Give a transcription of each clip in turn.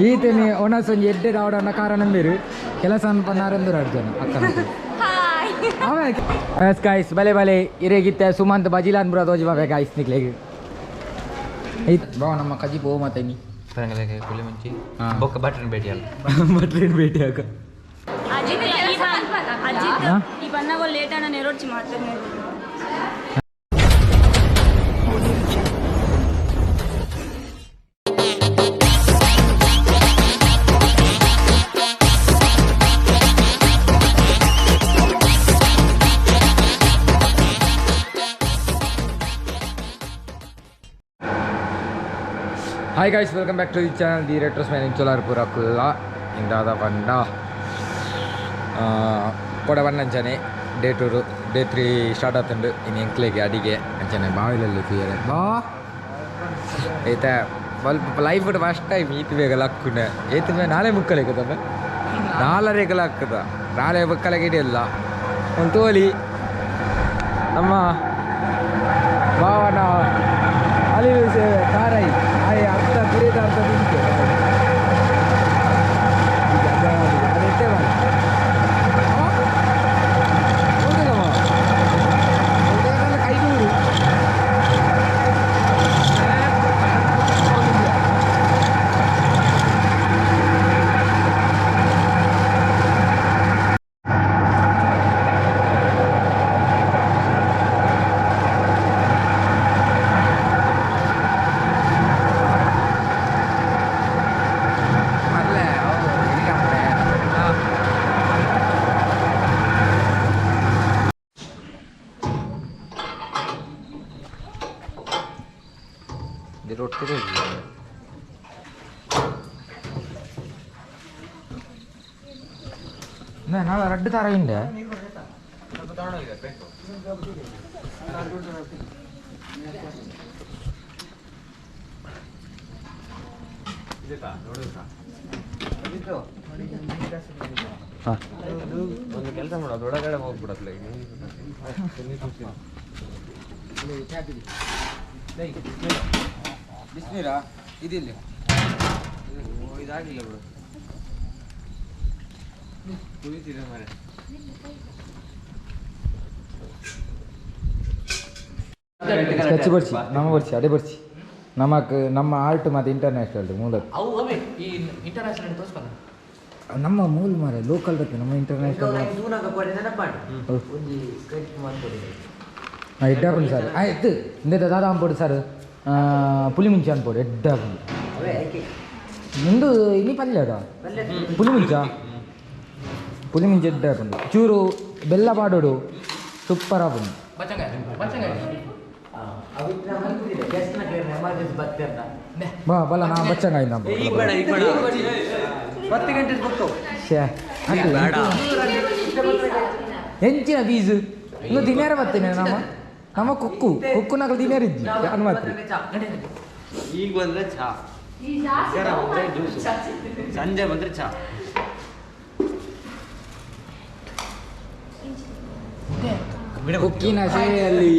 ಈತೇನೆ ಒಣಸೊಂಜಿ ಎಡ್ಡೆ ದಾವಡನ್ನ ಕಾರಣ ಬೇರು ಕೆಲಸ ಅನ್ಪನ್ನಾರಂದು ಅರ್ಜನ ಅಕ್ಕನ. ಹಾಯ್ ಗಾಯ್ಸ್, ಬಲೆ ಬಲೆ ಇರೇಗಿತ್ತೆ ಸುಮಂತ್ ಬಜಿಲಾನ್ ಬುರ ತೋಜಿ ಬಾಬೆ ಗಾಯ್ಸ್ ನಿಕ್ಲೆಗ್. ಬಾ ನಮ್ಮ ಕಜಿ ಪೋ ಮಾತೈನಿ ಪುಲಿ ಮುಂಚಿ ಬೊಕ್ಕ ಬಟ್ರನ್ ಭೇಟಿ ಅಲ್ಲ, ಬಟ್ರನ್ ಭೇಟಿ ಆಗ. ಅಜಿತ್ ಅಜಿತ್ ಈ ಬನ್ನಗೋ ಲೇಟ್ ಅನ್ನ ನೆರೋಡ್ಚಿ ಮಾತಾಡ್ನೆ. Hi guys, welcome back to the channel the retros man. ಇಂಚೋಲಾರ್ ಪೂರ ಕುಲ್ಲ ಇಂದಾದ ಬಂಡ ಕೊಡ ಬಣ್ಣಂಚನೆ ಡೇ 2 ಡೇ 3 ಸ್ಟಾರ್ಟ್ ಆತಂಡು. ಇನ್ನು ಎಂಕ್ಲೆಗೆ ಅಡಿಗೆ ಅಂಚನೆ ಬಾವಿಲಲ್ಲಿ ತುಯ್ಯರೆ ಬಾ ಐತ. ಸ್ವಲ್ಪ ಲೈಫ್ ಫಸ್ಟ್ ಟೈಮ್ ಈತ ಬೇಗ ಲಕ್ಕುನೆ ಏತು ಮೇ ನಾಳೆ ಮುಕ್ಕಲೆಗೆ ತಮ್ಮ ನಾಲರೆಗೆ ಲಕ್ಕದ ನಾಳೆ ಮುಕ್ಕಲೆಗೆ ಹಿಡಿಯಲ್ಲ ಒಂದು ತೋಲಿ. ನಮ್ಮ ಭಾವನ ಅಲ್ಲಿ ಸೇವೆ ಕಾರೈ ಆಯ್ ಅರ್ಧ ಕುರಿದ ಅರ್ಧ ತಿಂತೆ ಅದೆಟ್ಟೆ ಮಾಡಿ ಕೈಗೂರು. ರೊಟ್ಟಿ ನಾಳೆ ರಡ್ಡು ತರ ಇಂಡೆ. ಒಂದು ಕೆಲಸ ಮಾಡೋದು, ಒಳಗಡೆ ಹೋಗ್ಬಿಡತ್ಲೆ. ಬಿಸಿನೀರಾ ಇದಿಲ್ಲ? ಇದಾಗಿಲ್ಲ ಬಿಡು, ಕುದೀತಿದೆ ಮರೆ. ಸ್ಕೆಚ್ ಬರ್ಸಿ ನಮ್ಮ ಬರ್ಸಿ ಅಡೆ ಬರ್ಸಿ ನಮಕ್ ನಮ್ಮ ಆರ್ಟ್ ಮತ್ತು ಇಂಟರ್ನ್ಯಾಷನಲ್ ಮೂಲ. ಅವು ಅವೇ ಈ ಇಂಟರ್ನ್ಯಾಷನಲ್ ತೋರಿಸ್ಬಲ್ಲ. ನಮ್ಮ ಮೂಲ ಮಾರೆ ಲೋಕಲ್ ಬತ್ತೆ ನಮ್ಮ ಇಂಟರ್ನ್ಯಾಷನಲ್ ಎಡ್ಡಾಪುಂಡು ಸರ್. ಆಯ್ತು, ಇಂದ ದಾದಾ ಅನ್ಪೋಡು ಸರ್, ಪುಲಿ ಮುಂಚೆ ಅನ್ಪೋಡು ಎಡ್ಡಾಪುಂಡು. ನಿಂದು ಇನಿ ಪಲ್ಯ ಅದ ಪುಲಿ ಮುಂಚ, ಪುಲಿ ಮುಂಚೆ ಎಡ್ಡಾಪುಂಡು. ಚೂರು ಬೆಲ್ಲ ಪಾಡೋಡು, ಸೂಪರ್ ಆಪುಂಡು. ಬಾ ಬಲ್ಲ ನಾ ಬಚ್ಚಂಗಾಯಿ ನಾ. 10 ಗಂಟೆ ಶ್ಯೇ, ಎಂಚಿನ ಬೀಜು ಇನ್ನು ದಿನೇರ ಬತ್ತೇನೆ. ನಮ್ಮ ನಮ್ಮ ಕುಕ್ಕು ಕುಕ್ಕು ನಕಲು ದಿನೇರ ಇಜ್ಜಿ ಯಾರು ಮಾತ್ರ. ಈಗ ಬಂದ್ರೆ ಚಾ, ಮಧ್ಯಾಹ್ನ ಬಂದ್ರೆ ಜ್ಯೂಸು, ಸಂಜೆ ಬಂದ್ರೆ ಚಾ. ಕುಕ್ಕಿನ ಸೇವೆಯಲ್ಲಿ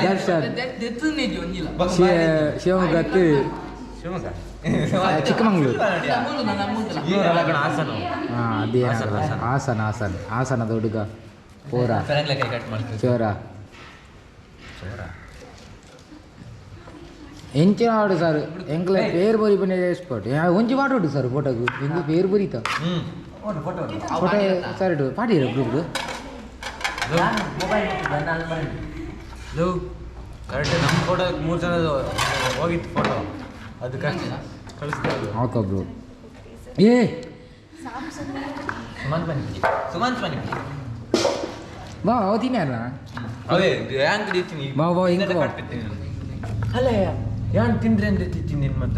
ದರ್ಶನ್. ಶಿವಮೊಗ್ಗಕ್ಕೆ ಶಿವಮೊಗ್ಗ ಚಿಕ್ಕಮಂಗ್ಳೂರು ಹಾಸನ. ಹಾಂ, ಅದೇ ಹಾಸನ ಹಾಸನ ಹಾಸನದ ಹುಡುಗ ಪೋರ. ಕೈ ಕಟ್ ಮಾಡ್ತೀವಿ. ಚೋರ ಎಂಚಿನ ಆಡು ಸರ್, ಎಂಕ್ಲೆ ಪೇರ್ ಬರಿ ಪನ್ನೆ ಎಕ್ಸ್ಪರ್ಟ್. ಒಂಜಿ ಮಾಡೋಡು ಸರ್ ಫೋಟೋಗು, ಎಂಕ್ ಪೇರ್ ಬರಿತ ಫೋಟೋ ಸರ್ ಪಾಡಿರ ಗ್ರೂಪ್. ಕರೆಕ್ಟ್, ನಮ್ಮ ಫೋಟೋ ಮೂರು ಜನದ ಹೋಗಿತ್ತು ಫೋಟೋ, ಅದು ಕಳಿಸ್ತಾ. ಹಾಕೋ ಬ್ರೋ ಏ. ಸುಮಂತ್ ಬನ್ನಿ, ಸುಮಂತ್ ಬನ್ನಿ. ಬಾ ಅವತಿನೇ ಅಲ್ಲ. ಅವೇ ಹ್ಯಾಂಗ್ ತಿಂತೀನಿ. ಬಾ ಬಾ ಹಿಂಗೆ ಬಾ. ಅಲ್ಲ, ಯಾನ್ ತಿಂದ್ರೆ ಅಂತ ತಿಂತೀನಿ ನಿನ್ ಮತ್ತ.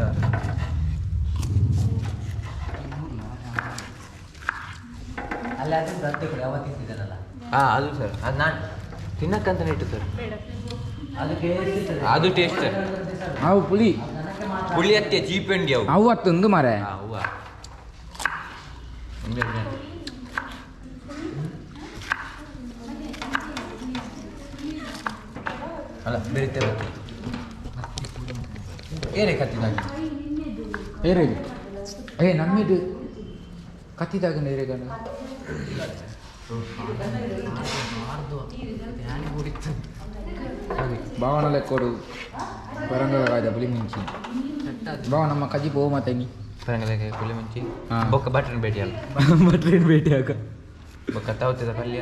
ಅಲ್ಲ, ಅದು ಬರ್ತೆ ಕೊಡಿ, ಅವ ತಿಂತಿದ್ದಾನಲ್ಲ. ಹಾ, ಅದು ಸರ್, ಅದು ನಾನು ತಿನ್ನಕ್ಕಂತಾನೆ ಇಟ್ಟು ಸರ್. ಅದು ಟೇಸ್ಟ್. ಅದು ಟೇಸ್ಟ್ ಸರ್. ಅವು ಪುಲಿ. ಪುಳಿ ಅತ್ತೆ ಚೀಪ್ ಅಂಡಿ ಅವು. ಅವು ಅತ್ತೊಂದು ಮಾರೆ. ಹೂವ. ಅಲ್ಲ, ಬೇರೆ ಬರ್ತದೆ. ಏನೇ ಕತ್ತಿದಾಗ? ಏರಿ. ಏ ನಮ್ಮಿದು ಕತ್ತಿದಾಗ ನೀರೇಗಣ ಭಾವನ ಲೆಕ್ಕೋಡು ಬರಂಗಲ ಕಾಯ್ದ ಪುಲಿ ಮುಂಚಿ ಭಾವ ನಮ್ಮ ಕಜ್ಜಿ ಪೋ ಮಾತಾಗಿ ಬರಂಗಲ ಪುಲಿ ಮುಂಚಿ ಬೊಕ್ಕ ಬಟ್ರನ್ ಭೇಟಿ ಅಲ್ಲ ಬಟ್ರನ್ ಭೇಟಿ ಆಗ ಬೊಕ್ಕ ತವತಿದ ಪಲ್ಯ.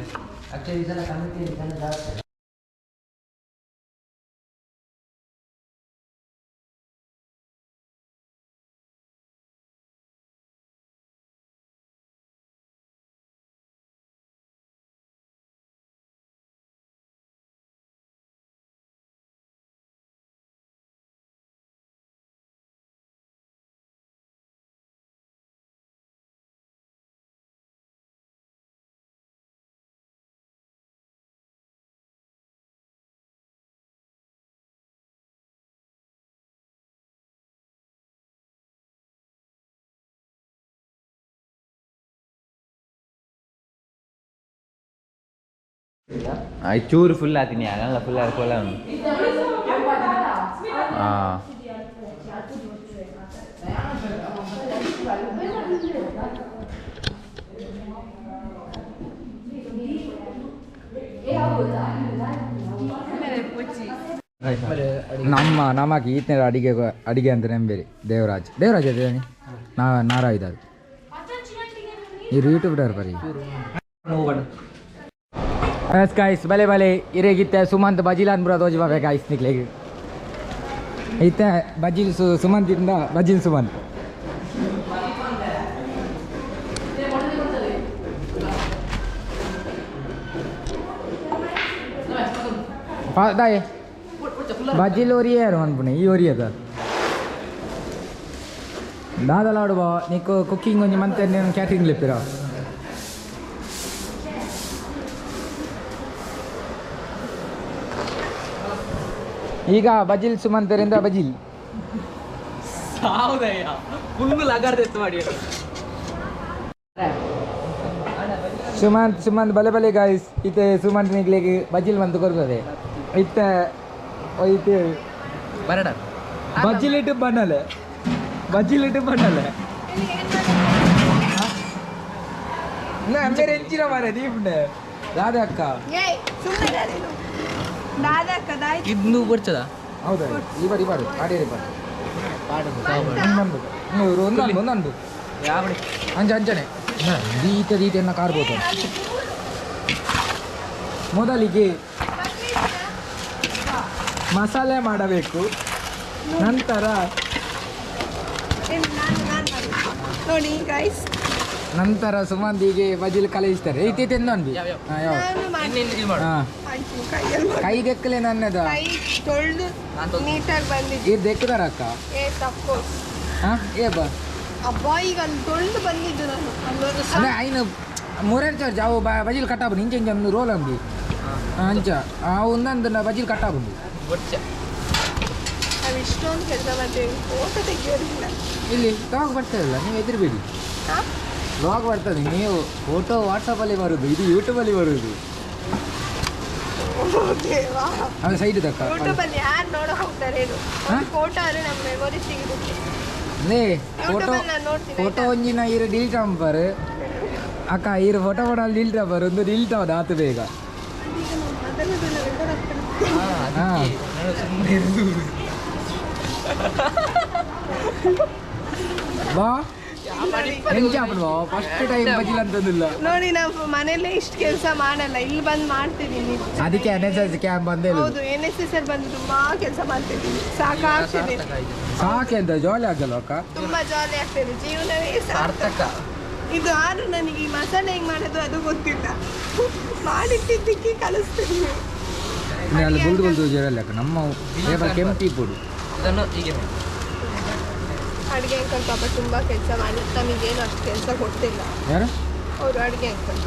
ಚೂರು ಫುಲ್ ಆತೀನಿ ಅಲ್ಲ ಫುಲ್ ಆರ್ಕೊಲ್ಲ. ಹಾಂ ನಮ್ಮ ನಮಗೆ ಈತನ ಅಡಿಗೆ ಅಡಿಗೆ ಅಂತ ನಂಬೇರಿ ದೇವರಾಜ್ ದೇವರಾಜ್ ಅದೇ ನಾ ನಾರಾಯ್ದ ಇರು ಯೂಟ್ಯೂಬ್ ಬರೀ. ಎಸ್ ಗಾಯ್ಸ್ ಬಲೆ ಬಲೆ ಇರೇಗಿತ್ತೆ ಸುಮಂತ್ ಬಜಿಲ್ ಅನ್ಬ್ರ ತೋಜಿ ಬಾಬೆ ಗಾಯ್ಸ್ ನಿಕ್ಲೆಗ್ ಇತ್ತೆ ಬಜಿಲ್ ಸುಮಂತ್ ಇಂದ ಬಜಿಲ್ ಸುಮಂತ್ ದಾಯೆ ಬಜಿಲ್ ಒರಿಯೇರು ಅನ್ಪುಣೆ ಈ ಒರಿಯದ ದಾದಲಾಡುವ ನಿಕ್ಕು ಕುಕ್ಕಿಂಗ್ ಒಂಜಿ ಮಂತೆ ಕ್ಯಾಟ್ರಿಂಗ್ ಲಿಪ್ಪಿರ. ಈಗ ಬಜಿಲ್ ಸುಮಂತರಿಂದ ಬಜಿಲ್ ಸಾವುದಯ್ಯ ಫುಲ್ ಲಗಾರ್ದೆತ್ತು ಮಾಡಿ ಸುಮಂತ್ ಸುಮಂತ್ ಬಲೆ ಬಲೆ ಗಾಯ್ಸ್ ಇತ್ತೆ ಸುಮಂತ್ ನಿಗ್ಲಿಗೆ ಬಜಿಲ್ ಮಂತ್ ಕೊರ್ತದೆ ಇತ್ತೆ ಇತ್ತೆ ಬರಡ ಬಜಿಲಿಟ್ಟು ಬಣ್ಣಲೆ ಬಜಿಲಿಟ್ಟು ಬಣ್ಣಲೆ ಬೇರೆ ಎಂಚಿನ ಮಾರೆ ದೀಪ್ನೆ ದಾದಾ ಅಕ್ಕ ಇದು ಬರ್ತದ. ಹೌದಾ ಈ ಬಾರಿ ಬಾರು ಆಡೇರಿ ಬಾರು ಒಂದೊಂದು ಒಂದೊಂದು ಅಂಚ ಅಂಚನೆ ದೀತ ದೀತ ಎನ್ನ ಕಾರ್ಬೋದು. ಮೊದಲಿಗೆ ಮಸಾಲೆ ಮಾಡಬೇಕು, ನಂತರ ನೋಡಿ ಗೈಸ್, ನಂತರ ಸುಮಂತಿಗೆ ಬಜಿಲ್ ಕಲಿಸ್ತಾರೆ. ಇತ್ತೀಚೆ ಕೈ ದೆಕ್ಕಲೆ ನನ್ನದ ಕೈ ತೊಳೆದು ನೀಟಾಗಿ ಬಂದಿದ್ದು ಇದು ದೆಕ್ಕದಾರ ಅಕ್ಕ. ಏ ಅಫ್ಕೋರ್ಸ್. ಹಾ ಏ ಬಾ ಅಬ್ಬಾ ಈಗ ಅಲ್ಲಿ ತೊಳೆದು ಬಂದಿದ್ದು ನಾನು ಅಲ್ಲೊಂದು ಅಂದ್ರೆ ಐನು ಮೂರನೇ ಚಾರ್ಜ್ ಅವು ಬಜಿಲ್ ಕಟ್ಟಾಬು ಇಂಚ ಇಂಚ ಒಂದು ರೋಲ್ ಅಂಬಿ ಅಂಚ ಆ ಒಂದೊಂದು ಬಜಿಲ್ ಕಟ್ಟಾಬುಂಡು. ನಾವು ಇಷ್ಟೊಂದು ಕೆಲಸ ಮಾಡ್ತೀವಿ, ಫೋಟೋ ತೆಗಿಯೋದಿಲ್ಲ. ಇಲ್ಲಿ ಲಾಗ್ ಬರ್ತದಲ್ಲ, ನೀವು ಹೆದರ್ಬೇಡಿ, ಲಾಗ್ ಬರ್ತದೆ. ನೀವು ಫೋಟೋ ವಾಟ್ಸಪ್ಪಲ್ಲಿ ಬರೋದು, ಇದು ಯೂಟ್ಯೂಬಲ್ಲಿ ಬರೋದು. ಅದು ಸೈಡ್ ತಕ್ಕ ಯೂಟ್ಯೂಬಲ್ಲಿ ಯಾರು ನೋಡೋ ಹೋಗ್ತಾರೆ ಹೇಳು? ಫೋಟೋ ಆದರೆ ನಮ್ಮ ಮೆಮೊರಿ ಸಿಗುತ್ತೆ. ಫೋಟೋ ಫೋಟೋ ಒಂಜಿನ ಇರು ಡಿಲೀಟ್ ಅಂಬಾರು ಅಕ್ಕ, ಇರು ಫೋಟೋ ಮಾಡಲ್ ಡಿಲೀಟ್ ಅಂಬಾರು ಒಂದು ಡಿಲೀಟ್ ಆದ ಆತು ಬೇಗ. ಹಾಂ ಬಾ ಫಸ್ಟ್ ಟೈಮ್ ಬಜಿಲ್ ಅಂತಂದಿಲ್ಲ ನೋಡಿ, ನಾವು ಮನೇಲೇ ಇಷ್ಟು ಕೆಲಸ ಮಾಡಲ್ಲ, ಇಲ್ಲಿ ಬಂದು ಮಾಡ್ತಿದ್ದೀನಿ. ಅದಕ್ಕೆ ಎನ್ ಎಸ್ ಎಸ್ ಕ್ಯಾಂಪ್ ಬಂದೇ. ಹೌದು, ಎನ್ ಎಸ್ ಎಸ್ ಅಲ್ಲಿ ಬಂದು ತುಂಬಾ ಕೆಲಸ ಮಾಡ್ತಿದ್ದೀನಿ, ಸಾಕಾಗ್ತಿದೆ. ಸಾಕೆ ಅಂತ ಜಾಲಿ ಆಗಲ್ವ ಅಕ್ಕ? ತುಂಬಾ ಜಾಲಿ ಆಗ್ತಿದೆ, ಜೀವನವೇ ಸಾರ್ಥಕ ಇದು. ಆದ್ರೂ ನನಗೆ ಈ ಮಸಾಲೆ ಹೆಂಗ್ ಮಾಡೋದು ಅದು ಗೊತ್ತಿಲ್ಲ, ಮಾಡಿಟ್ಟಿದ್ದಕ್ಕೆ ಕಲಿಸ್ತೀನಿ. ಅಲ್ಲಿ ಬುಲ್ದು ಬುಲ್ದು ಜರಲ್ಲ ಅಕ್ಕ, ನಮ್ಮ ಕೆಂಪಿ ಪುಡಿ. ಇದನ್ನು ಹೀಗೆ ಅಡುಗೆ ಅಂಕಲ್ ಪಾಪ ತುಂಬ ಕೆಲಸ ಮಾಡಿ ನಮಗೇನು ಅಷ್ಟು ಕೆಲಸ ಕೊಡ್ತಿಲ್ಲ. ಯಾರು ಅವರು ಅಡುಗೆ ಅಂಕಲ್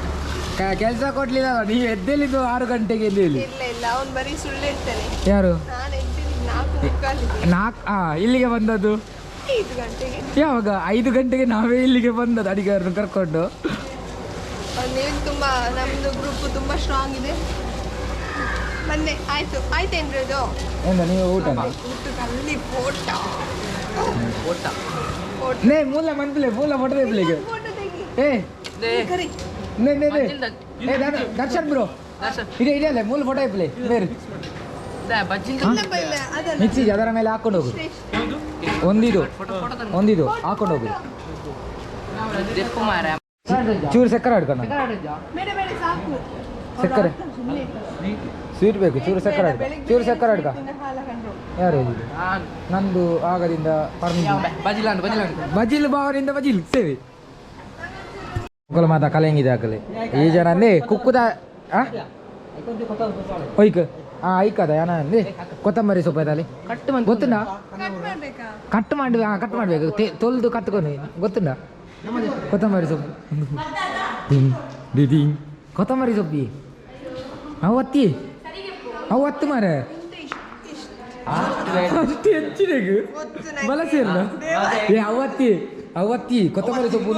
ಕೆಲಸ ಕೊಡ್ಲಿಲ್ಲ. ನೀವು ಎದ್ದೆಲ್ಲಿದ್ದು 6 ಗಂಟೆಗೆ ಎದ್ದೇಳಿ. ಇಲ್ಲ ಇಲ್ಲ, ಅವ್ನು ಬರೀ ಸುಳ್ಳು ಹೇಳ್ತಾನೆ. ಯಾರು? ನಾನು ಎದ್ದಿದ್ದು 4:45. 4 ಇಲ್ಲಿಗೆ ಬಂದದ್ದು 5 ಗಂಟೆಗೆ. ಯಾವಾಗ? 5 ಗಂಟೆಗೆ ನಾವೇ ಇಲ್ಲಿಗೆ ಬಂದದ್ದು ಅಡಿಗೆಯವ್ರನ್ನ ಕರ್ಕೊಂಡು. ನೀವು ತುಂಬ ನಮ್ಮದು ಗ್ರೂಪ್ ತುಂಬ ಸ್ಟ್ರಾಂಗ್ ಇದೆ. ಬಂದೆ ಆಯ್ತು ಆಯ್ತೇನ್ರಿ ಇದು? ನೀವು ಊಟ ಊಟಕ್ಕೆ ಅಲ್ಲಿ ಫೋಟೋ ಫೋಟೋ. ನೇ ಮೂಲ ಮಂತ್ಲೆ ಮೂಲ ಫೋಟೋ ತೆಗಿಲಿಕ್ಕೆ. ಏ ನೇ ನೇ ನೇ ಏ ದರ್ಶನ್ ಬ್ರೋ ಇದೆ ಇದೆ ಅಲ್ಲ ಮೂಲ ಫೋಟೋ ಇಪ್ಲೆ ಬೇರೆ ಮಿಕ್ಸಿ ಅದರ ಮೇಲೆ ಹಾಕೊಂಡು ಹೋಗು. ಒಂದಿದು ಒಂದಿದು ಹಾಕೊಂಡು ಹೋಗು. ಚೂರು ಸಕ್ಕರೆ ಹಿಡ್ಕೊಂಡು, ಸಕ್ಕರೆ ಸ್ವೀಟ್ ಬೇಕು, ಚೂರು ಸಕ್ಕರೆ ಹಿಡ್ಕ, ಚೂರು ಸಕ್ಕರೆ ಹಿಡ್ಕ. ಯಾರು ಹೇಳಿದ್ದು? ನಂದು ಆಗದಿಂದ ಬಜಿಲ್ ಬಾವರಿಂದ ಬಜಿಲ್ ಸೇವೆ ಮಾತ ಕಲೆಂಗಿದೆ ಹಾಕಲಿ ಈ ಜನ ಅಂದೆ ಕುಕ್ಕುದ ಒಯ್ಕ್ ಹಾಂ ಐಕದ ಏನ ಅಂದೆ ಕೊತ್ತಂಬರಿ ಸೊಪ್ಪು ಆಯ್ತಲ್ಲಿ ಗೊತ್ತುಂಡ? ಕಟ್ ಮಾಡಿ ಹಾಂ ಕಟ್ ಮಾಡಬೇಕು, ತೊಳೆದು ಕತ್ಕೊಂಡು ಗೊತ್ತುಂಡ? ಕೊತ್ತಂಬರಿ ಸೊಪ್ಪು ದಿದಿ ಕೊತ್ತಂಬರಿ ಸೊಪ್ಪಿ ಅವು ಒತ್ತಿ ಅವು ಒತ್ತು ಮಾರೆ ಅಷ್ಟು ಹೆಚ್ಚಿನ ಬಲ ಸೇರ್ಲ. ಏ ಅವತ್ತಿ ಅವತ್ತಿ ಕೊತ್ತಂಬರಿ ಸೊಪ್ಪು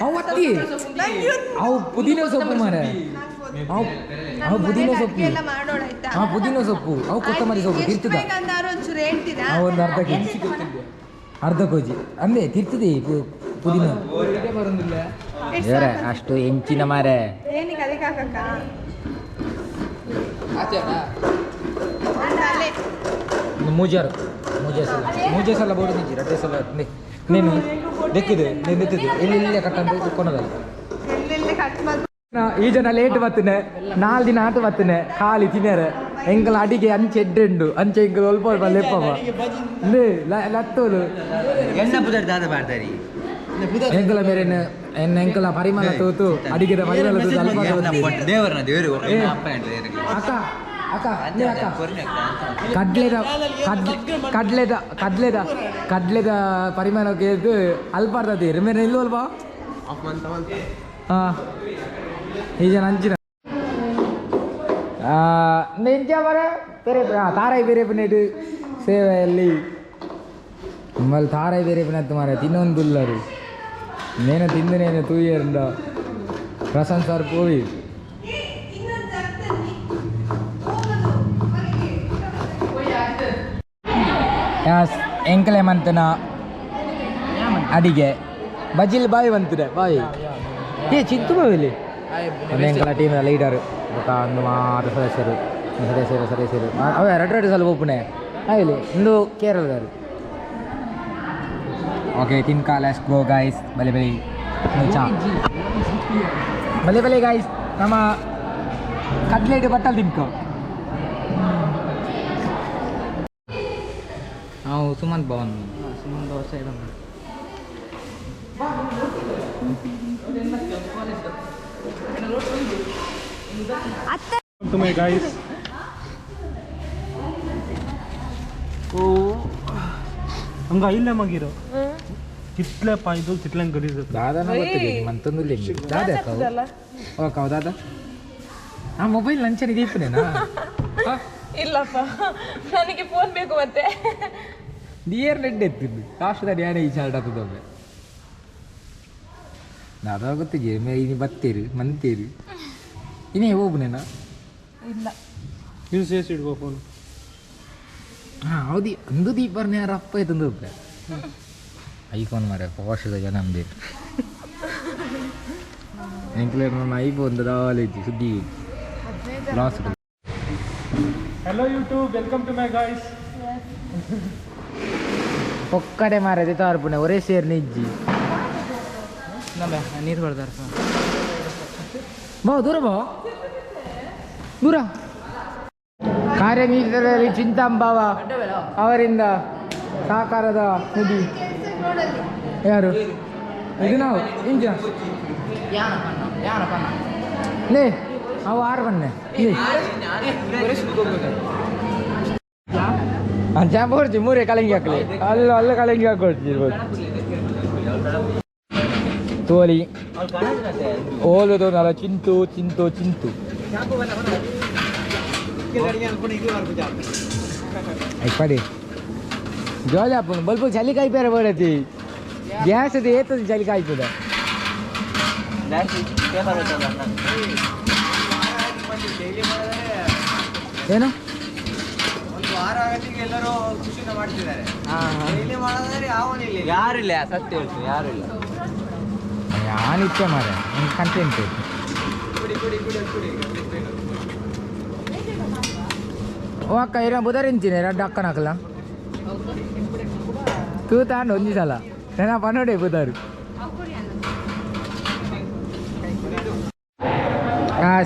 ಅವತ್ತಿ ಅವು ಪುದೀನ ಸೊಪ್ಪು ಮಾರೆ ಅವು ಅವು ಪುದೀನ ಸೊಪ್ಪು ಹಾಂ ಪುದೀನ ಸೊಪ್ಪು ಅವು ಕೊತ್ತಂಬರಿ ಸೊಪ್ಪು ತಿರ್ತದ. ಒಂದು ಅರ್ಧ ಕೆಜಿ ಅರ್ಧ ಕೆಜಿ ಅಂದೆ ತಿರ್ತದೆ ಪುದೀನ ಅಷ್ಟು ಹೆಂಚಿನ ಮಾರೆ. ಮೂಜಾರು ಮೂಜೆ ಸಲ ಮೂಜೆ ಸಲ ಬೋರ್ಡ್ ನಿಂಚಿ ರಡ್ಡೆ ಸಲ ನೀನು ದೆಕ್ಕಿದೆ ನೀನು ದೆಕ್ಕಿದೆ ಎಲ್ಲಿ ಇಲ್ಲೇ ಕಟ್ಟಂದು ಕೊನದಲ್ಲ. ಈ ಜನ ಲೇಟ್ ಬತ್ತನೆ 4 ದಿನ ಆಟ ಬತ್ತನೆ ಖಾಲಿ ತಿನ್ನರೆ ಎಂಕಲ ಅಡಿಗೆ ಅಂಚೆ ಎಡ್ಡೆ ಉಂಡು ಅಂಚೆ ಎಂಕಲ್ ಒಲ್ಪ ಒಲ್ಪ ಲೆಪ್ಪವ ಲತ್ತೋಲು ಎಂಕಲ ಮೇರೆ ಎಂಕಲ ಪರಿಮಳ ತೂತು ಅಡಿಗೆದ ಪರಿಮಳ ತೂತು ಅಲ್ಪ ಅಕ್ಕ ಅಕ್ಕ ಅಕ್ಕ ಕಡ್ಲೆದ ಕಡ್ಲೆದ ಕಡ್ಲೆದ ಕಡ್ಲೆದ ಪರಿಮಳ ಕೇಳ್ದು ಅಲ್ಪಾರ್ದೀರಿ ಮೇರೆ ಇಲ್ಲೂ ಅಲ್ವಾ. ಹಾಂ ಈ ಜನ ಅಂಚಿನ ನಿಂಚ ಮರ ಬೇರೆ ತಾರಾಯಿ ಬೇರೆ ಪನ್ನೇಟು ಸೇವೆಯಲ್ಲಿ ನಿಮ್ಮಲ್ಲಿ ತಾರಾಯಿ ಬೇರೆ ಪನ್ನತ್ತು ಮಾರ ತಿನ್ನೊಂದುಲ್ಲರು ನೇನ ತಿಂದು ನೇನು ತೂಯರ್ಂಡ ಪ್ರಶಾಂತ್ ಸರ್ ಪೋವಿ ಎಂಕಲೆ ಮಂತನ ಅಡಿಗೆ ಬಜಿಲ್ ಬಾಯಿ ಬಂತದೆ ಬಾಯಿ ಏ ಚಿಂತು ಬಾವಿಲಿ ಎಂಕಲ ಟೀಮ್ನ ಲೀಡರ್ ಬೊಕ ಒಂದು ಮಾತ ಸದಸ್ಯರು ಸದಸ್ಯರು ಸದಸ್ಯರು ಅವ ಎರಡು ಎರಡು ಸಲ ಒಪ್ಪುನೆ ಆಯ್ಲಿ ಇಂದು ಕೇರಳದಾರು. ಓಕೆ ತಿನ್ಕಾ let's go guys. ಬಲೆ ಬಲೆ ಚಾ ಬಲೆ ಬಲೆ ಗಾಯ್ಸ್ ನಮ್ಮ ಕಟ್ಲೆಟ್ ಬಟ್ಟಲ್ ತಿನ್ಕೋ. ನಾವು Sumanth Bhavan Sumanth Bhavan side to my guys. Oh, ಹಂಗ ಇಲ್ಲ ಮಗಿರೋ ತಿಟ್ಲೆ ಪಾಯ್ದು ತಿಟ್ಲಂಗ್ ಗಲೀಜು ದಾದಾನ ಗೊತ್ತಿದೆ ಮಂತಂದು ದಾದ ಓಕೆ ದಾದಾ ಆ ಮೊಬೈಲ್ ಲಂಚನ ದೀಪನೇನಾ? ಇಲ್ಲಪ್ಪ ನನಗೆ ಫೋನ್ ಬೇಕು ಮತ್ತೆ ನಿಯರ್ ನೆಡ್ ಎತ್ತಿದ್ದು ಲಾಸ್ಟ್ ಧ್ಯಾನ ಈ ಚಾರ್ಟ್ ಆಗ್ತದೊಮ್ಮೆ ದಾದಾ ಗೊತ್ತಿಗೆ ಇನಿ ಬತ್ತೀರು ಮಂತೀರು ಇನ್ನೇ ಹೋಗ್ನೇನಾ? ಇಲ್ಲ ಯೂಸ್ చేసి ಇಡ್ಕೋ ಫೋನ್. ಹಾಂ ಹೌದು ಅಂದು ದೀಪರ್ನೇ ಯಾರು ಅಪ್ಪ ತಂದು ಐಫೋನ್ ಮಾರೆ ಪೋಷದ ಜನ ಅಂಬೇರು ಎಂಕ್ಲೇರ್ ನನ್ನ ಐಫೋನ್ ದಾಲೇಜಿ ಸುದ್ದಿ loss. Hello YouTube, welcome to my guys. ಪೊಕ್ಕಡೆ ಮಾರದೆ ತಾರ್ಪುಣೆ ಒರೇ ಸೇರ್ ನಿಜ್ಜಿ ನೀರು ಬರ್ದಾರ ಬಾ ದೂರ ಬಾ ದೂರ. ಕಾರ್ಯನಿರತರಲ್ಲಿ ಚಿಂತಾಂಬಾವ ಅವರಿಂದ ಸಹಕಾರದ ನಿಧಿ ಯಾರು ಇದು ನಾವು ಇಂಜ ಲೇ ಅವು ಆರು ಬನ್ನೆ ಚಾಂಪ ಕೊಡ್ತಿ ಮೂರೇ ಕಲಂಗಿ ಹಾಕಲಿ ಅಲ್ಲ ಅಲ್ಲ ಕಲಂಗಿ ಹಾಕೊಡ್ತಿ ಇರ್ಬೋದು ತೋಲಿ ಓಲುದು ನಲ ಚಿಂತು ಚಿಂತು ಚಿಂತು ಪಡಿ ಜಾಲಿ ಆಪುಂಡು ಬಲ್ಪ ಚಳಿ ಕಾಯ್ಪಾರ ಬರತಿ ಗ್ಯಾಸ್ ಅದು ಏತದ ಚಳಿ ಕಾಯ್ಪದ ಏನು ಆರು ಆಗತ್ತಿಗೆ ಎಲ್ಲರೂ ಖುಷಿಯಿಂದ ಮಾಡ್ತಿದ್ದಾರೆ. ಇಲ್ಲಿ ಮಾಡೋದಾದ್ರೆ ಯಾವನಿಲ್ಲ, ಯಾರಿಲ್ಲ, ಸತ್ಯ ಹೇಳ್ತೀನಿ ಯಾರು ಇಲ್ಲ. ಯಾನಿತ್ಯ ಮಾರೆ ನಿಂಗೆ ಕಂಟೆಂಟ್. ಕುಡಿ ಕುಡಿ ಕುಡಿ ಕುಡಿ. ಓ ಅಕ್ಕ, ಇರ ಬುಧರಿಂಚಿನಿ ರಡ್ಡು ಅಕ್ಕನಕಲ ತೂತಾಂಡ್ ಒಂಜಿ ಸಲ ನೆನ ಪನೋಡೆ ಬುಧಾರು.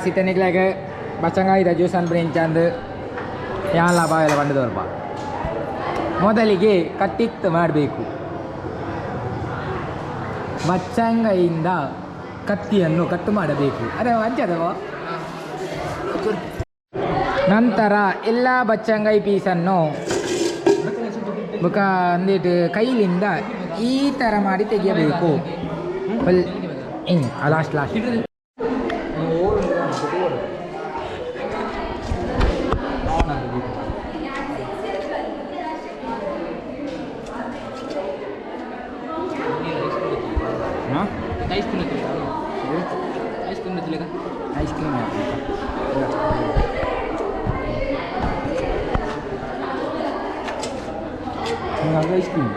ಸಿತನಿಗ್ಲಾಗ ಬಚ್ಚಂಗಾಯಿದ ಜ್ಯೂಸ್ ಅನ್ಪುನ ಇಂಚಾಂದು ಯಾನ್ಲ ಬಾವೆಲ್ಲ ಬಂದು ತೋರ್ಪ. ಮೊದಲಿಗೆ ಕಟ್ಟಿತ್ತು ಮಾಡಬೇಕು. ಬಚ್ಚಂಗಾಯಿಂದ ಕತ್ತಿಯನ್ನು ಕಟ್ಟು ಮಾಡಬೇಕು. ಅದೇ ಅಂಚದವ. ನಂತರ ಎಲ್ಲ ಬಚ್ಚಂಗಾಯಿ ಪೀಸನ್ನು ಬುಕ ಅಂದಿಟ್ಟು ಕೈಲಿಂದ ಈ ಥರ ಮಾಡಿ ತೆಗೆಯಬೇಕು. ಫುಲ್ ಹಿಂಗೆ ಲಾಸ್ಟ್ ಲಾಸ್ಟ್. ಹಾಂ, ಐಸ್ ಕ್ರೀಮ್ ಐಸ್ ಕ್ರೀಮ್.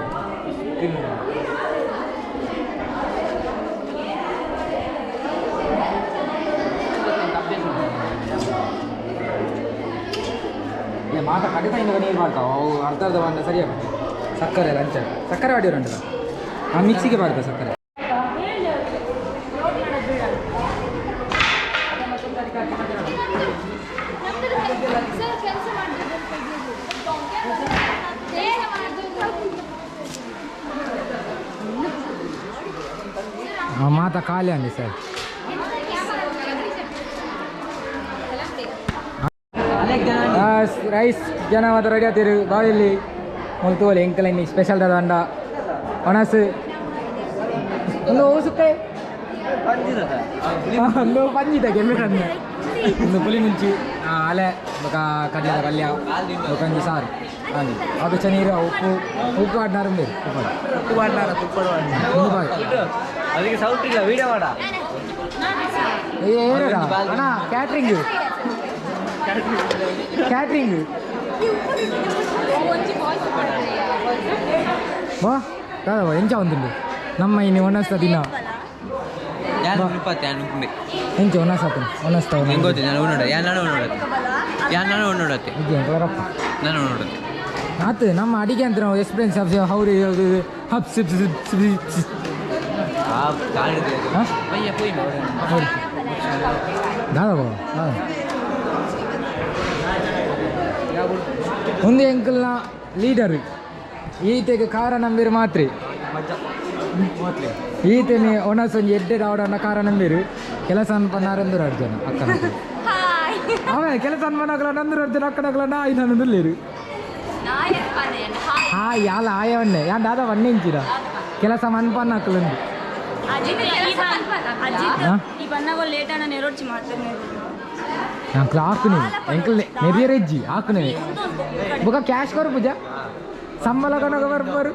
ಮಾತ ಕಡಿತ ಇಂದ ನೀರು ಮಾಡ್ತಾವ ಅವು ಅರ್ಧ ಅರ್ಧ ಬಂದ ಸರಿ ಆಗ್ತದೆ. ಸಕ್ಕರೆ ಲಂಚ ಸಕ್ಕರೆ ಹೊಡಿಯೋರು ಆ ಮಿಕ್ಸಿಗೆ ಮಾಡ್ತಾ ಸಕ್ಕರೆ. ಮಾತ ಖಾಲಿ ಅಂడి ಸರ್. ರೈಸ್ ಜನ ಮಾತ್ರ ರೆಡಿ ಆಗ್ತೀರು. ಬಾವಿಲ್ಲಿ ಮುಲ್ತುವಲ್ಲಿ ಎಂಕಲ ಇನ್ನಿ ಸ್ಪೆಷಲ್ ದಾದ ಅಂಡ ಒಣಸು ಒಂದು ಓಸುಕ್ಕೆ ಒಂದು ಪಂಜಿದ ಕೆಮ್ಮೆ ಒಂದು ಪುಲಿ ಮುಂಚಿ ಅಲೆ ಬೊಕ ಕಡ್ಲೆದ ಪಲ್ಯ ಬೊಕ ಒಂಜಿ ಸಾರು ಅಂದು ಅವು ನೀರು ಉಪ್ಪು ಉಪ್ಪು ಆಡ್ನಾರು ಉಪ್ಪು ಉಪ್ಪು ಮಾಡ್ನಾರ ತುಪ್ಪ. ಅದಕ್ಕೆ ಸೌಟ್ ಇಲ್ಲ, ವೀಡಿಯೋ ಮಾಡ. ಏನಡ ಅಣ್ಣ, ಕ್ಯಾಟ್ರಿಂಗ್ ಕ್ಯಾಟ್ರಿಂಗ್ ಬಾ ದಾದವ ಎಂಚ ಒಂದುಂಡು ನಮ್ಮ ಇನ್ನು ಒಣಸ್ತ ದಿನ. ಎಂಚ ಒಣಸಾತು ಒಣಸ್ತ ಆತು ನಮ್ಮ ಅಡಿಗೆ ಅಂತ ನಾವು ಎಕ್ಸ್ಪೀರಿಯನ್ಸ್ ಹೌರಿ ಹಬ್ ಸಿಪ್ ಸಿಪ್ ಸಿಪ್. ದಾದವ ಒಂದು ಎಂಕಲ್ನ ಲೀಡರ್ ಈತೆಗೆ ಕಾರ ನಂಬಿರು ಮಾತ್ರಿ ಈತನೆ ಒಣಸ್ ಒಂಜಿ ಎಡ್ಡೆ ದಾವಡನ್ನ ಕಾರ ನಂಬಿರು ಕೆಲಸ ಅನ್ಪನ್ನಾರಂದೂರು ಅರ್ಜನ ಅಕ್ಕನ ಅವ ಕೆಲಸ ಅನ್ಪನಾಗಲ ನಂದೂರು ಅರ್ಜನ ಅಕ್ಕನಗಲ ನಾ ಐನಂದುಲ್ಲೇರು ಹಾಯ್ ಯಾಲ ಆಯವನ್ನೇ ಯಾನ್ ದಾದ ವನ್ನೆ ಇಂಚಿದ ಕೆಲಸ ಮನ್ಪನ್ನ ಅಕ್ಕಲಂದು. ಅಂಕಲ್ ಹಾಕುನಿ ಅಂಕಲ್ ನೆರಿಯರೆಜ್ಜಿ ಹಾಕುನಿ ಬೊಕ ಕ್ಯಾಶ್ ಕೊರು ಪೂಜಾ ಸಂಬಳ ಕನಕ ಬರ್ಬರು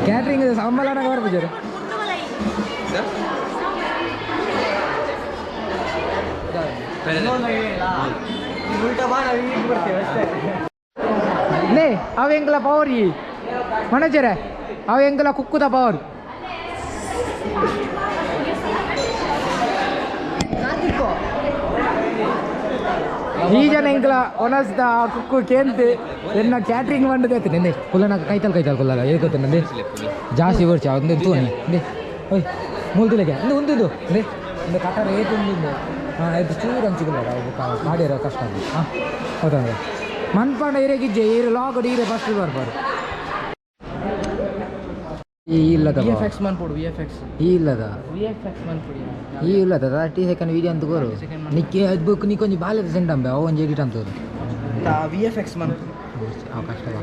ಕ್ಯಾಟ್ರಿಂಗ್ ಸಂಬಳ ಕನಕ ಬರ್ಪುಜಾರು. ನೇ ಅವ ಎಂಕಲ ಪವರ್ ಈ ಮನೋಜರೇ ಅವ ಎಂಕಲ ಕುಕ್ಕುದ ಪವರ್. ಈ ಜನ ಎಂಕಲ ಒಣಸ್ದ ಕುಕ್ಕು ಕೇಂತೆ ಎನ್ನ ಕ್ಯಾಟ್ರಿಂಗ್ ಬಂದದೆ ನಿಂದೆ ಕುಲ್ಲನ ಕೈತಲ್ ಕೈತಲ್ ಕುಲ್ಲಗ ಏಕೋತೆ ನಂದೆ ಜಾಸ್ತಿ ವರ್ಷ ಒಂದು ತೂನಿ ಇಂದೆ ಓಯ್ ಮೂಲ್ತಿಲಕ್ಕೆ ಇಂದು ಉಂದಿದ್ದು ಇಂದೆ ಇಂದು ಕಟರ್ ಏತು ಉಂದಿದ್ದು ಹಾಂ ಇದು ಚೂರು ಹಂಚಿಕೊಳ್ಳ ಮಾಡಿರೋ ಕಷ್ಟ ಹಾಂ ಹೌದಂದ್ರೆ ಮನ್ಪಾಂಡ ಹಿರೇಗಿಜ್ಜೆ ಈರು ಲಾಗಡ್ ಹೀರೆ ಫಸ್ಟ್ ಬರ್ಬಾರು ಈ ಇಲ್ಲದ ವಿ ಎಫ್ ಎಕ್ಸ್ ಮನ್ಪೊಡು ವಿ ಎಫ್ ಎಕ್ಸ್ ಈ ಇಲ್ಲದ ವಿ ಎಫ್ ಎಕ್ಸ್ ಮನ್ಪೊಡಿ ಈ ಇಲ್ಲದ 30 ಸೆಕೆಂಡ್ ವೀಡಿಯೋ ಅಂತ ಕೋರು ನಿಕ್ಕೆ ಅದು ಬುಕ್ ನಿಕ್ಕೊಂಜಿ ಬಾಲ್ಯದ ಸೆಂಡ್ ಅಂಬೆ ಅವು ಒಂಜಿ ಎಡಿಟ್ ಅಂತೋರು ವಿ ಎಫ್ ಎಕ್ಸ್ ಮನ್ಪೊಡು ಅವು ಕಷ್ಟ ಬಾ.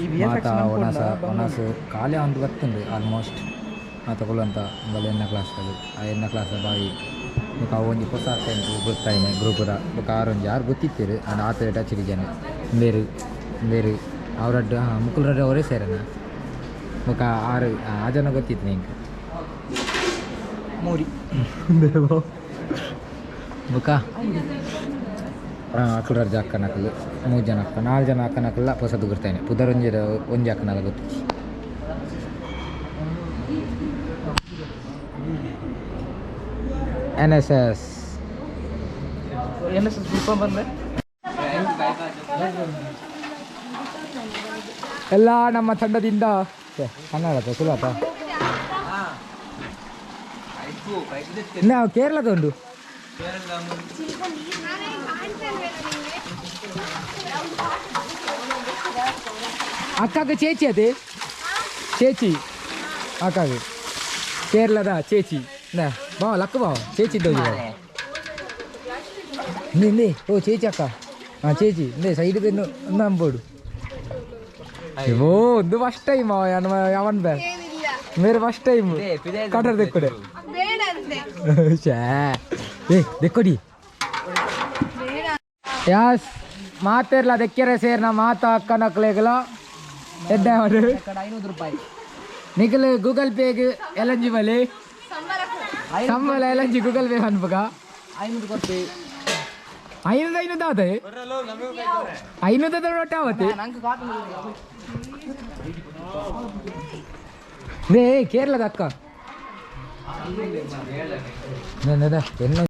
ಈ ವಿ ಎಫ್ ಎಕ್ಸ್ ಮಾತಾ ಒಣಸ ಒಣಸು ಖಾಲಿ ಒಂದು ಬರ್ತುಂಡು ಆಲ್ಮೋಸ್ಟ್ ಆತ ಕೊಲ್ಲಂತ ಬಲೆ ಎನ್ನ ಕ್ಲಾಸ್ ಅದು ಆ ಎನ್ನ ಕ್ಲಾಸ್ ಬಾಯಿ ಬೊಕ ಅವು ಒಂಜಿ ಹೊಸ ಆಗ್ತಾ ಗೊತ್ತಾಯಿನೆ ಗ್ರೂಪುದ ಬೊಕ ಆರೊಂಜಿ ಯಾರು ಗೊತ್ತಿತ್ತೀರು ಅದು ಆತ ಟಚ್ ಜನ ಬೇರು ಬೇರು ಅವರಡ್ಡು ಹಾಂ ಮುಕುಲ್ರಡ್ಡು ಅವರೇ ಸೇರನ ಬೊಕ ಆರು ಆ ಜನ ಗೊತ್ತಿತ್ತು ನಿಂಗೆ ಮೂರಿ ಬುಕ್ಕ ಅಕುಲರ್ಜ ಅಕ್ಕನಕಲು 3 ಜನ ಅಕ್ಕ 4 ಜನ ಅಕ್ಕನಕಲ್ಲ ಪೊಸದು ಗುರ್ತಾನೆ ಪುದರೊಂಜಿ ಒಂಜಿ ಅಕ್ಕನಲ್ಲ ಗೊತ್ತಿಚ್ಚಿ. N S S N S S full ಬಂದ್ರೆ ಎಲ್ಲ ನಮ್ಮ ತಂಡದಿಂದ ಕನ್ನಡ ಸುಲಭ. ನಾವು ಕೇರಳದ ಉಂಟು. ಅಕ್ಕಾಗ ಚೇಚಿ ಅದೇ ಚೇಚಿ ಅಕ್ಕಾಗ ಕೇರಳದ ಚೇಚಿ ಬಾ ಲಕ್ಕ ಬಾ ಚೇಚಿ ಇದ್ದೋಜಿ ಇಂದೇ ಓ ಚೇಚಿ ಅಕ್ಕ ಹಾಂ ಚೇಚಿ ಇಂದೇ ಸೈಡ್ ನಂಬೋಡು. ಓ ಒಂದು ಫಸ್ಟ್ ಟೈಮ್ ಅವನ್ ಬೇ ಮೇರೆ ಫಸ್ಟ್ ಟೈಮ್ ಕಟರ್ ದೆಕ್ಕಡೆ ಛೇ ಏ ದೆಕ್ಕೊಡಿ ಯಾಸ್ ಮಾತೇರ್ಲ ದೆಕ್ಕೆರೆ ಸೇರ್ನ ಮಾತ ಅಕ್ಕನಕ್ಲೆಗಲ ಎಡ್ಡೆ ಅವರು 500 ರೂಪಾಯಿ ನಿಖಲ್ ಗೂಗಲ್ ಪೇಗ್ ಎಲಂಜಿ ಬಲಿ ಸಂಬಳ ಎಲಂಜಿ ಗೂಗಲ್ ಪೇ ಅನ್ಪಗ 500 ಕೊಡ್ತೀವಿ. 500 500 ಆತ 500 ಒಟ್ಟ ಆವತ್ತೆ. ನೇ ಕೇರಳದ ಅಕ್ಕ ಎನ್ನ